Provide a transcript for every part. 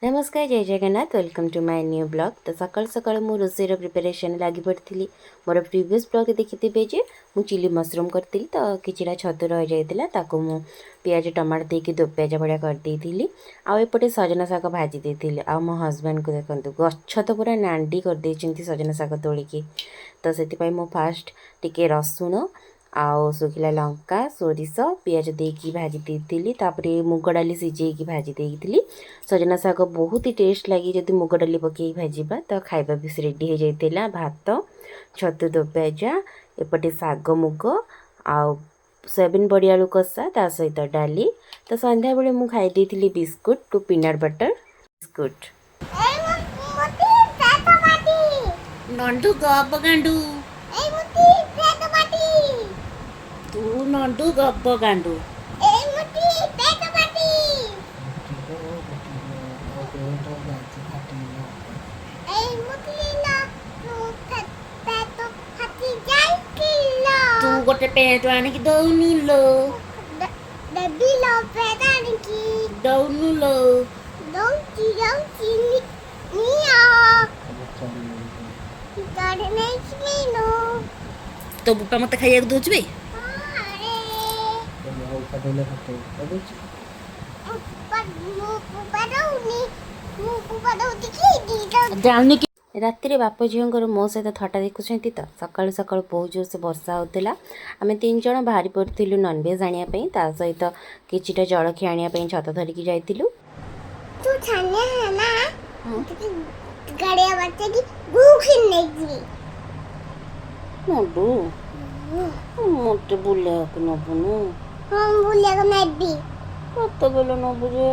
ନମସ୍କାର, ଜୟ Jagannath. Welcome to my new vlog. ତ ସକାଳୁ ସକାଳୁ ମୁଁ ରୋଷେଇର ପ୍ରିପାରେସନ୍ ଲାଗି ପଡ଼ିଥିଲି। ମୋର ପ୍ରିଭିୟସ୍ ବ୍ଲଗ୍ରେ ଦେଖିଥିବେ ଯେ ମୁଁ ଚିଲି ମସରୁମ୍ କରିଥିଲି। ତ କିଛିଟା ଛତୁ ରହିଯାଇଥିଲା, ତାକୁ ମୁଁ ପିଆଜ ଟମାଟୋ ଦେଇକି ଦୋ ପିଆଜ ଭଳିଆ କରିଦେଇଥିଲି। ଆଉ ଏପଟେ ସଜନା ଶାଗ ଭାଜି ଦେଇଥିଲି। ଆଉ ମୋ ହଜବେଣ୍ଡକୁ ଦେଖନ୍ତୁ, ଗଛ ତ ପୁରା ନାଣ୍ଡି କରିଦେଇଛନ୍ତି ସଜନା ଶାଗ ତୋଳିକି। ତ ସେଥିପାଇଁ ମୁଁ ଫାଷ୍ଟ ଟିକେ ରସୁଣ ଆଉ ଶୁଖିଲା ଲଙ୍କା, ସୋରିଷ, ପିଆଜ ଦେଇକି ଭାଜି ଦେଇଥିଲି। ତାପରେ ମୁଗ ଡାଲି ସିଝେଇକି ଭାଜି ଦେଇଥିଲି। ସଜନା ଶାଗ ବହୁତ ହି ଟେଷ୍ଟ ଲାଗେ ଯଦି ମୁଗ ଡାଲି ପକେଇକି ଭାଜିବା। ତ ଖାଇବା ବି ରେଡ଼ି ହେଇଯାଇଥିଲା। ଭାତ, ଛତୁ ଦୋ ପିଆଜା, ଏପଟେ ଶାଗ ମୁଗ ଆଉ ସୋୟାବିନ୍ ବଡ଼ି ଆଳୁ କଷା, ତା ସହିତ ଡାଲି। ତ ସନ୍ଧ୍ୟାବେଳେ ମୁଁ ଖାଇ ଦେଇଥିଲି biscuit two peanut butter biscuit. ଏଇ ମତେ ପେଟ ବାଟି। ନଣ୍ଡୁ ଗବ ଗାଣ୍ଡୁ। ଏଇ ମତେ ପେଟ ବାଟି। ତୁ ନଣ୍ଡୁ ଗବ ଗାଣ୍ଡୁ। ଏଇ ମତେ ପେଟ ବାଟି। ପେଟ ଯାଇଛି ଫାଟିଲା। ଏଇ ମତେ ନା ପେଟ ଫାଟି ଯାଇଥିଲା। ତୁ ଗୋଟେ ପେଣ୍ଟ ଆଣିକି ଦଉନୁ ଲୋ। ଦେବି ଲୋ ପେଟ ଆଣିକି। ଦଉନୁ ଲୋ। ଦଉଛି, ଦଉଛି, ନିଅ। ଚଢ଼ି ନେଇଛି ମିନୁ। ତୋ ବୋପା ମତେ ଖାଇବାକୁ ଦଉଛି ବେ? ଆରେ। ଫାଟେଇଲେ ଫାଟେଇ ଦଉଛି। ମୁଁ ପୁପା ଦଉନି, ମୁଁ ପୁପା ଦଉଛି କି ଦିଟା? ଯାଉନି କି? ରାତିରେ ବାପ ଝିଅଙ୍କର ମୋ ସହିତ ଥଟ୍ଟା ଦେଖୁଛନ୍ତି ତ। ସକାଳୁ ସକାଳୁ ବହୁତ ଜୋରସେ ବର୍ଷା ହେଉଥିଲା। ଆମେ ତିନି ଜଣ ବାହାରି ପଡ଼ିଥିଲୁ ନନଭେଜ୍ ଆଣିବା ପାଇଁ, ତା ସହିତ କିଛିଟା ଜଳଖିଆ ଆଣିବା ପାଇଁ ଛତା ଧରିକି ଯାଇଥିଲୁ। ତୁ ଛାନିଆ ନା, ଗାଡ଼ିଆ ବାଟେକି ଗୁଖି ନେଇଯିବି। ନଣ୍ଡୁ, ମତେ ବୁଲିବାକୁ ନବୁନୁ? ହଁ, ବୁଲିବାକୁ ନେବି। କେତେବେଳେ ନବୁ ଯେ?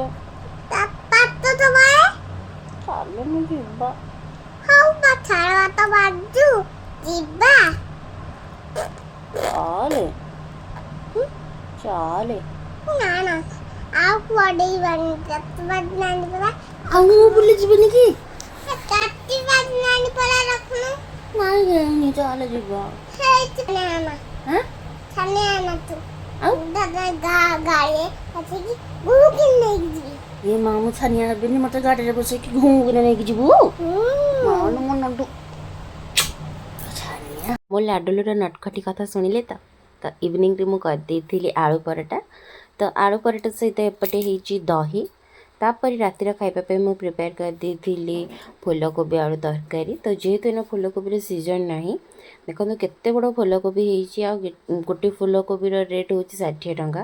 ତା ପାଟ ତ ବାଏ। ଚାଲୁନୁ ଯିବା। ହଉ, ପଛାଳ ଭାତ ବାଜୁ, ଯିବା। ଚାଲେ, ଚାଲେ। ନା ନା, ଆଉ କୁଆଡ଼େ ଯିବାନି। ତତେ ବାଜିନାନି ପରା। ଆଉ ମୁଁ ବୁଲି ଯିବିନି କି? ତତେ ବାଜିନାନି ପରା, ରଖୁନୁ। ନାଇଁ, ହେଇନି, ଚାଲେ ଯିବା। ହେଇଛି ନା ନା। ହାଁ? ଛାନିଆ ନା ତୁ। ଆଉ? ଦାଦା ଗାଡ଼ିରେ ବସିକି ଗୁଖି ନେଇକି ଯିବି। ଏ ମା, ମୁଁ ଛାନିଆ ହେବିନି। ମତେ ଗାଡ଼ିରେ ବସେଇକି ଘୁଁ କିନା ନେଇକି ଯିବୁ? ମାଲୋ, ମୋ ନଣ୍ଡୁ ଛାନିଆ। ମୋ ଲାଡୁଲୁର ନଟଖଟି କଥା ଶୁଣିଲେ ତ। ତ ଇଭିନିଂରେ ମୁଁ କରିଦେଇଥିଲି ଆଳୁ ପରଟା। ତ ଆଳୁ ପରଟା ସହିତ ଏପଟେ ହେଇଛି ଦହି। ତାପରେ ରାତିର ଖାଇବା ପାଇଁ ମୁଁ ପ୍ରିପେୟାର କରିଦେଇଥିଲି ଫୁଲକୋବି ଆଳୁ ତରକାରୀ। ତ ଯେହେତୁ ଏଇନା ଫୁଲକୋବିର ସିଜନ୍ ନାହିଁ, ଦେଖନ୍ତୁ କେତେ ବଡ଼ ଫୁଲକୋବି ହେଇଛି। ଆଉ ଗୋଟେ ଫୁଲକୋବିର ରେଟ୍ ହେଉଛି 60 ଟଙ୍କା।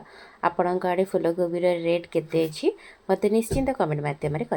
ଆପଣଙ୍କ ଆଡ଼େ ଫୁଲକୋବିର ରେଟ୍ କେତେ ଅଛି, ମୋତେ ନିଶ୍ଚିନ୍ତ କମେଣ୍ଟ ମାଧ୍ୟମରେ କହିବେ।